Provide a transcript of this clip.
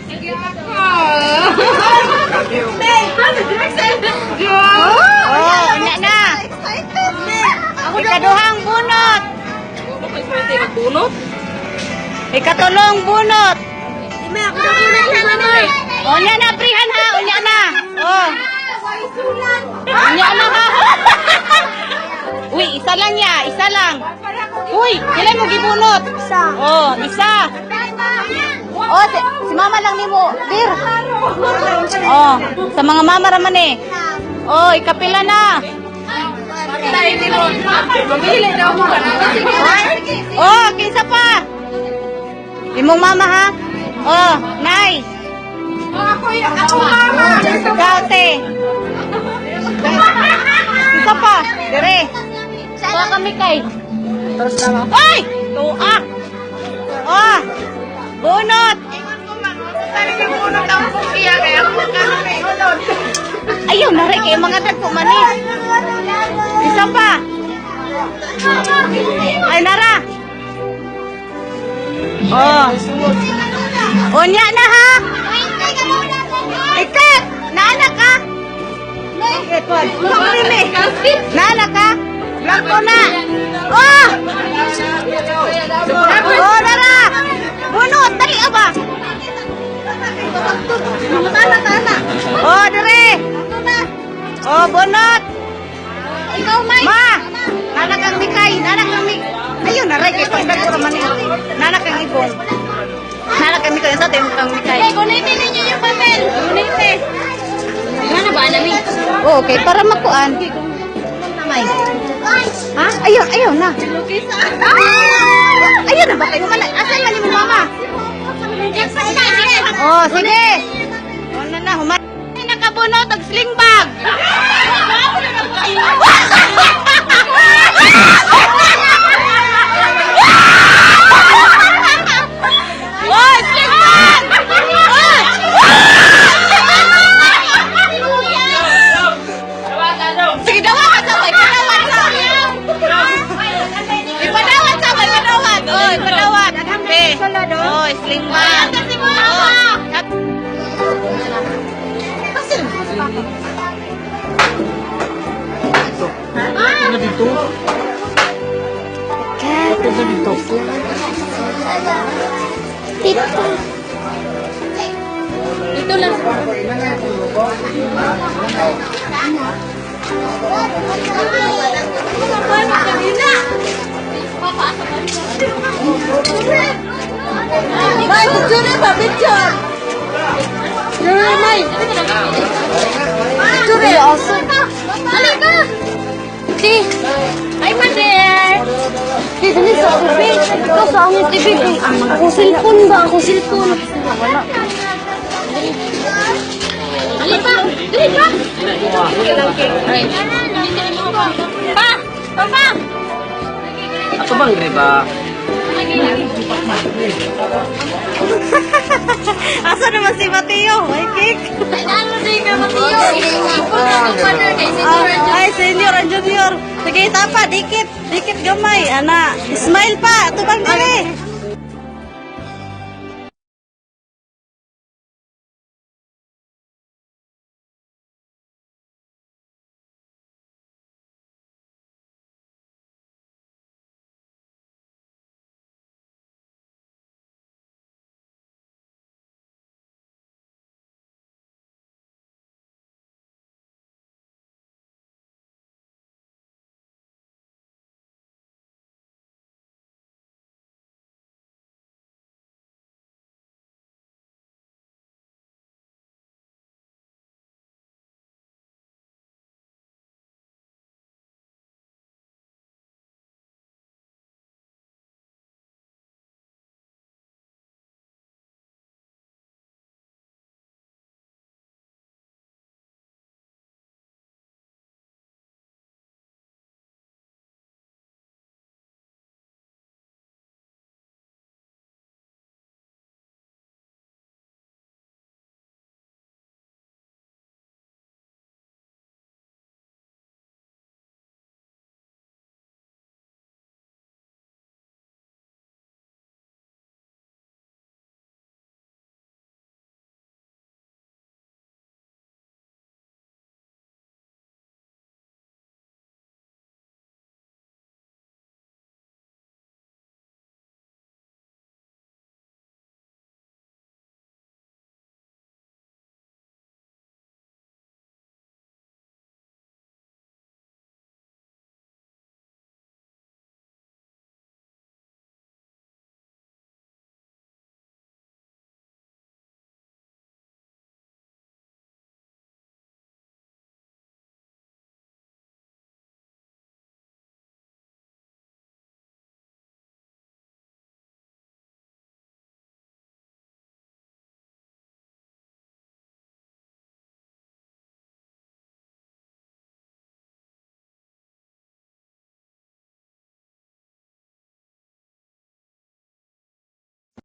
Oh, unya na. Ikaduhang bunot. Magbunot? Ikatulong bunot. Unya na, prihan ha. Unya na. Oh. Unya na ha. Uy, isa lang ya, isa lang. Uy, pila mo gibunot? Isa. Oh, isa. Oh, si mama lang nimo, dir. Oh, sa mga mama raman eh. Oh, ikapila na. Mamili daw mo ka na. Oh, kinsa pa? Imong mama ha? Oh, nay. Ako mama. Ikaw, te. Isa pa. Dire. Tuwa kami kay. Ay! Tuwa. Oh! Bunot! Bunot ang pukiya kaya ako magkano. Ayaw na rin kay mga dagko man eh. Isa pa. Ay, nara. Oh. Unya na ha. Ikat! Naanak ka? Naanak ka? Blanco na. Oh! Oh, nara! Bunot! Dali ba? Oh, dire! Oh, bunot! Ikaw, Mike. Ma! Nanak ang mikay! Nanak ang mikay! Ayun, naray kay pagdag ko raman eh. Nanak ang ibong. Nanak ang mikay. Sa tayo kang mikay. Hey, gunitin ninyo yung papel. Gunitin. Ano ba, Anami? Oh, okay, para makuan. May. Ha? Ayun, ayun na. Ayun na ba kayo man? Asan man ni mama? Oh, sige. Oh, na na, human. Nakabunot og sling bag. Oh, sling bag! Oh! Sige, dawat sa bay, padawat sa. Ipadawat sa bay, padawat. Oh, ipadawat. Be. Oh, sling bag. Oh. Na dito. Ito na dito. Ito lang. May, picture ba? Picture! Picture, May! Picture, awesome! Halika! Si! Hi, Mader! Di, dali sa ako, be. Ikaw sa akong TV, be. Akong cellphone ba? Akong cellphone. Wala. Dali pa! Dali pa! Pa! Pa! Pa! Ato bang riba? Asa naman si Mateo? Ay, cake. Ano din ka, Mateo? Ah, ay, senior and junior. Sige, tapa, dikit. Dikit gamay. Ana, smile pa. Tubang dire.